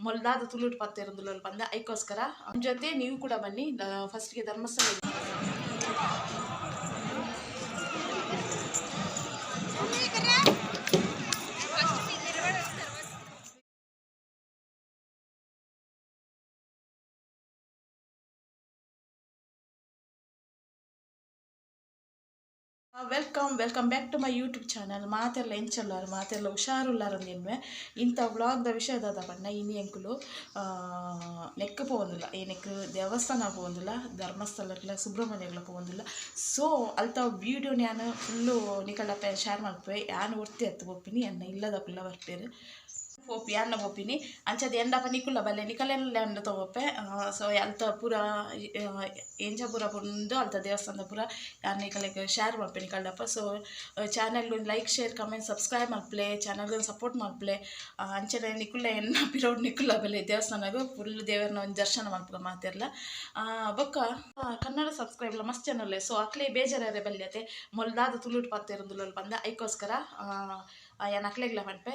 ಮೊಲ್ದಾದ ತುಳುಟ್ ಪತ್ತೆರೊಂದುಲ್ಲಲ್ ಪಂದ್ ಐಕೋಸ್ಕರ ಜೊತೆ ನೀವು ಕೂಡ ಬನ್ನಿ. ಫಸ್ಟ್ಗೆ Dharmasthala. Welcome welcome back to my YouTube channel. ಮಾತೆಲ್ಲ ಎಂಚಲ್ಲಾರು ಮಾತೆಲ್ಲ ಹುಷಾರುಲ್ಲಾರ ಎನ್ನುವೆ. ಇಂಥ ವ್ಲಾಗ್ದ ವಿಷಯದಾದ ಪಂಡ ಇನಿ ಎಂಕುಲು ನೆಕ್ ಪೋವೊಂದುಲ್ಲ, ಈ ನೆಕ್ ದೇವಸ್ಥಾನ ಪೋವೊಂದುಲ್ಲ, ಧರ್ಮಸ್ಥಳಕ್ಲ ಸುಬ್ರಹ್ಮಣ್ಯಗ್ಲ ಪೋವೊಂದುಲ್ಲ. ಸೊ ಅಲ್ತ ವೀಡಿಯೋ ಯಾನ್ ಫುಲ್ಲು ನಿಕಲ್ಡಪ್ಪ ಶೇರ್ ಮಲ್ಪುವೆ. ಯಾನ್ ಒರ್ತಿ ಅತ್ತು ಪೋಪಿನಿ, ಎನ್ನ ಇಲ್ಲದಕುಲ್ಲ ಬರ್ಪೇರು ಪೋಪಿ ಯಾನ್ನ ಪೋಪಿನಿ. ಅಂಚದ ಎಂಡಪ್ಪ ನಿಕುಲ್ಲ ಬಲ್ಲೆ ನಿಕಲೆಲ್ಲ ಎಂಡ ತಗೋಪೆ. ಸೊ ಅಲ್ತ ಪೂರ ಎಂಚ ಪೂರ ಪುಂದು ಅಲ್ತ ದೇವಸ್ಥಾನದ ಪೂರ ಯಾನ್ ನಿಕಲೆಗ್ ಶೇರ್ ಮಲ್ಪೆ ನಿಕಲ್ಡಪ್ಪ. So channel like share comment subscribe ಮಲ್ಪಲೆ, ಚಾನಲ್ ಸಪೋರ್ಟ್ ಮಲ್ಪಲೆ. ಅಂಚನೆ ನಿಕುಲ್ಲ ಎನ್ನ ಪಿರೌಡ್ ನಿಕುಲ್ಲ ಬಲ್ಲೆ ದೇವಸ್ಥಾನಗ್ ಫುಲ್ ದೇವರನ್ನ ಒಂದು ದರ್ಶನ ಮಲ್ಪುಗ ಮಾತೆರ್ಲ. ಬೊಕ್ಕ ಕನ್ನಡ ಸಬ್ಸ್ಕ್ರೈಬ್ಲ ಮಸ್ತ್ ಜನ ಉಲ್ಲೆ. ಸೊ ಅಕ್ಲೆ ಬೇಜಾರರೆ ಬಲ್ಯತೆ ಮೊಲ್ದಾದ ತುಳುಟ್ ಪತ್ತೆರೊಂದುಲ್ಲಲ್ ಪಂದ್ ಐಕೋಸ್ಕರ ಯಾನ್ ಅಕ್ಲೆಗ್ಲ ಪನ್ಪೆ.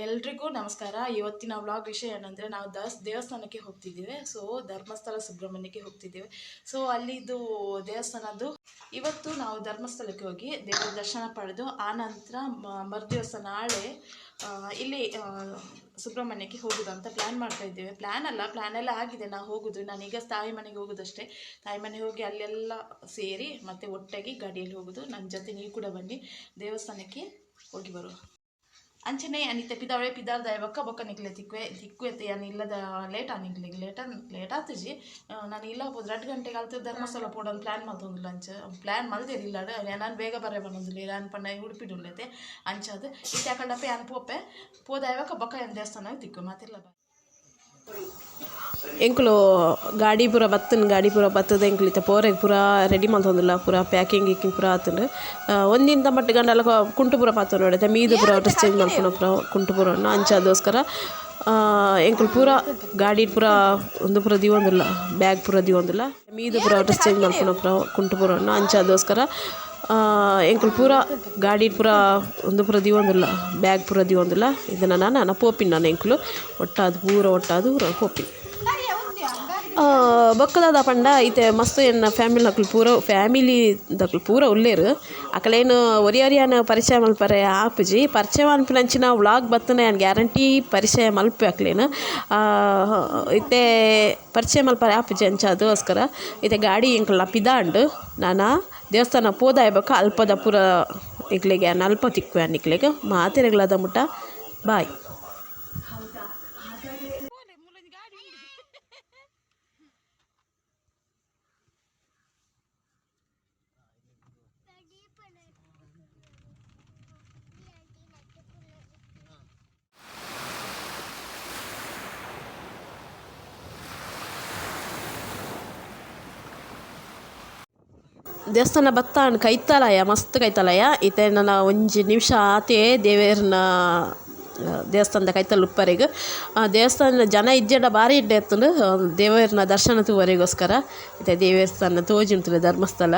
ಎಲ್ರಿಗೂ ನಮಸ್ಕಾರ. ಇವತ್ತಿನ ವ್ಲಾಗ್ ವಿಷಯ ಏನಂದರೆ, ನಾವು ದೇವಸ್ಥಾನಕ್ಕೆ ಹೋಗ್ತಿದ್ದೀವಿ. ಸೊ ಧರ್ಮಸ್ಥಳ ಸುಬ್ರಹ್ಮಣ್ಯಕ್ಕೆ ಹೋಗ್ತಿದ್ದೀವಿ. ಸೊ ಅಲ್ಲಿದ್ದು ದೇವಸ್ಥಾನದ್ದು ಇವತ್ತು ನಾವು ಧರ್ಮಸ್ಥಳಕ್ಕೆ ಹೋಗಿ ದೇವರ ದರ್ಶನ ಪಡೆದು ಆ ನಂತರ ಮರುದಿವಸ ನಾಳೆ ಇಲ್ಲಿ ಸುಬ್ರಹ್ಮಣ್ಯಕ್ಕೆ ಹೋಗೋದು ಅಂತ ಪ್ಲ್ಯಾನ್ ಮಾಡ್ತಾ ಇದ್ದೇವೆ. ಪ್ಲ್ಯಾನ್ ಅಲ್ಲ, ಪ್ಲ್ಯಾನ್ ಎಲ್ಲ ಆಗಿದೆ, ನಾವು ಹೋಗೋದು. ನಾನೀಗ ತಾಯಿ ಮನೆಗೆ ಹೋಗೋದಷ್ಟೇ. ತಾಯಿ ಮನೆಗೆ ಹೋಗಿ ಅಲ್ಲೆಲ್ಲ ಸೇರಿ ಮತ್ತೆ ಒಟ್ಟಾಗಿ ಗಾಡಿಯಲ್ಲಿ ಹೋಗೋದು. ನನ್ನ ಜೊತೆ ನೀವು ಕೂಡ ಬನ್ನಿ, ದೇವಸ್ಥಾನಕ್ಕೆ ಹೋಗಿ ಬರುವ. ಅಂಚನೆ ಅನಿತೆ ಪಿದಾಳೆ ಪಿದಾರ್ದ ಬೊಕ್ಕ ಬೊಕ್ಕ ನಿಕ್ಲೆ ತಿಕ್ವೆ ತಿಕ್ವೆತೆ. ಯಾನ್ ಇಲ್ಲದ ಲೇಟ್ ನಿಕ್ಲೆಗ್ ಲೇಟ್ ಲೇಟ್ ಆತುಜಿ. ನಾನು ಇಲ್ಲ ಪೋದು 2 ಗಂಟೆಗೆ ಅಲ್ತ ಧರ್ಮಸ್ಥಳ ಪೋಡೊಂದು ಪ್ಲ್ಯಾನ್ ಮಲ್ತೊಂದುಲ್ಲ. ಅಂಚ ಪ್ಲ್ಯಾನ್ ಮಲ್ದೇರ್ ಇಲ್ಲಡ್ ನಾನು ಬೇಗ ಬರೆ ಬನ್ನೊಂದುಲ್ಲೆ. ಯಾನ್ ಪಂಡ ಉಡುಪಿಡ್ ಉಲ್ಲೆತೆ. ಅಂಚಾದ್ ಇತ್ತೆ ಅಕಲ್ಡಪ್ಪ ಯಾನ್ ಪೋಪೆ ಪೋದಾಯ್ಬೊಕ್ಕ ಬೊಕ್ಕ ಯಾನ್ ದೇವಸ್ಥಾನಗ್ ತಿಕ್ಕು ಮಾತೆರ್ಲ ಬಾಯ್. ಎಂಕುಲು ಗಾಡಿ ಪೂರ ಬತ್ತನ್, ಗಾಡಿ ಪೂರ ಬತ್ತದ ಎಂಕುಲು ಇತ್ತೆ ಪೋರೆಗ್ ಪೂರ ರೆಡಿ ಮಲ್ತೊಂದುಲ್ಲ. ಪೂರ ಪ್ಯಾಕಿಂಗ್ ಗಿಕ್ಕಿಂಗ್ ಪೂರ ಆತುಂಡು. ಒಂಜಿಂತ ಮಟ್ಟ್ ಗಂಡಲ ಕುಂಟು ಪೂರ ಪಾತೊನೊಡು ಮೀದು ಪೂರ ಡ್ರೆಸ್ ಚೇಂಜ್ ಮಲ್ಪುನ ಪೂರ ಕುಂಟು ಪೂರ ಅಂಚಾದೋಸ್ಕರ ಎಂಕುಲು ಪೂರ ಗಾಡಿ ಪೂರ ಉಂದು ಪೂರ ದೀವೊಂದುಲ್ಲ, ಬ್ಯಾಗ್ ಪೂರ ದೀವೊಂದುಲ್ಲ. ಮೀದು ಪೂರ ಡ್ರೆಸ್ ಚೇಂಜ್ ಮಲ್ಪುನ ಪೂರ ಕುಂಟು ಪೂರ ಅಂಚಾದೋಸ್ಕರ ಎಂಕುಲು ಪೂರ ಗಾಡಿ ಪೂರ ಉಂದು ಪೂರ ದೀವೊಂದುಲ್ಲ, ಬ್ಯಾಗ್ ಪೂರ ದೀವೊಂದುಲ್ಲ. ಇದನ್ನ ನಾನು ಪೋಪಿನ ನಾನು ಎಂಕುಲು ಒಟ್ಟಾದ್ ಪೂರ ಒಟ್ಟಾದ್ ಪೂರ ಪೋಪಿನ. ಬೊಕ್ಕದಾದ ಪಂಡ ಇತ್ತೆ ಮಸ್ತ್ ಎನ್ನ ಫ್ಯಾಮಿಲಿ ನಕುಲು ಪೂರ ಫ್ಯಾಮಿಲಿ ದಕುಲು ಪೂರ ಉಲ್ಲೆರ್. ಅಕಲೇನು ಒರಿ ಒರಿಯಾನ ಪರಿಚಯ ಮಲ್ಪರೆ ಆಪುಜಿ. ಪರಿಚಯ ಮಲ್ಪುನಂಚಿನ ವ್ಲಾಗ್ ಬತ್ತುಂಡ ಯಾನ್ ಗ್ಯಾರಂಟಿ ಪರಿಚಯ ಮಲ್ಪೆ ಅಕ್ಲೆನ್. ಇತ್ತೆ ಪರಿಚಯ ಮಲ್ಪರೆ ಆಪುಜಿ ಅಂಚ ಅದಕ್ಕೋಸ್ಕರ ಇತ್ತೆ ಗಾಡಿ ಎಂಕಲ್ನ ಪಿದಾಂಡ್. ನಾನ ದೇವಸ್ಥಾನ ಪೋದಾಯ ಬೊಕ್ಕ ಅಲ್ಪದ ಪೂರ ಎಂಕ್ಲೆಗ್ ಯಾನ್ ಅಲ್ಪ ತಿಕ್ಕುವೆ ನಿಕ್ಲೆಗ್. ಮಾತೆರೆಗ್ಲದ ಮುಟ್ಟ ಬಾಯ್. ದೇವಸ್ಥಾನ ಬತ್ತಾಂಡ್ ಕೈತಲಾಯ ಮಸ್ತ್ ಕೈತಲಾಯ. ಇತ್ತೆ ನನ ಒಂಜಿ ನಿಮಿಷ ಆತೇ ದೇವೆರ್ನ ದೇವಸ್ಥಾನದ ಕೈತಲ್ ಉಪ್ಪರೆಗ್. ದೇವಸ್ಥಾನ ಜನ ಇಜ್ಜಡ ಬಾರಿ ಎಡ್ಡೆ ಇತ್ತುಂಡು ದೇವೆರ್ನ ದರ್ಶನ ತೂವರೆಗೋಸ್ಕರ. ಇತ್ತೆ ದೇವಸ್ಥಾನ ತೋಜುಂತುಂಡು ಧರ್ಮಸ್ಥಳ.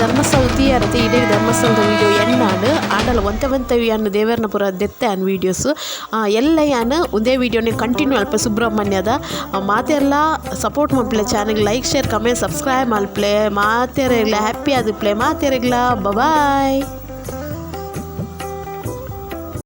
ಧರ್ಮಸ್ಥಳ ತೀಯರತೆ ಇಡೀ ಧರ್ಮಸ್ಥಳದ ವಿಡಿಯೋ ಎಣ್ಣಾಡು ಆಂಡಲ ಒಂತೆ ಒಂತೆ ಯಾನ್ ದೇವರ್ನ ಪೂರ ದೆತ್ತೆ ಆನ್ ವೀಡಿಯೋಸ್ ಎಲ್ಲ ಯಾನ್ ಒಂದೇ ವಿಡಿಯೋನೇ ಕಂಟಿನ್ಯೂ ಅಲ್ಪ ಸುಬ್ರಹ್ಮಣ್ಯದ ಮಾತೆರ್ಲ ಸಪೋರ್ಟ್ ಮಲ್ಪುಲೆ channel like share comment subscribe ಮಲ್ಪುಲೆ ಮಾತೆರೆಗ್ಲ ಹ್ಯಾಪಿ ಆದಿಪ್ಪುಲೆ ಮಾತೆರೆಗ್ಲ ಬಾಯ್.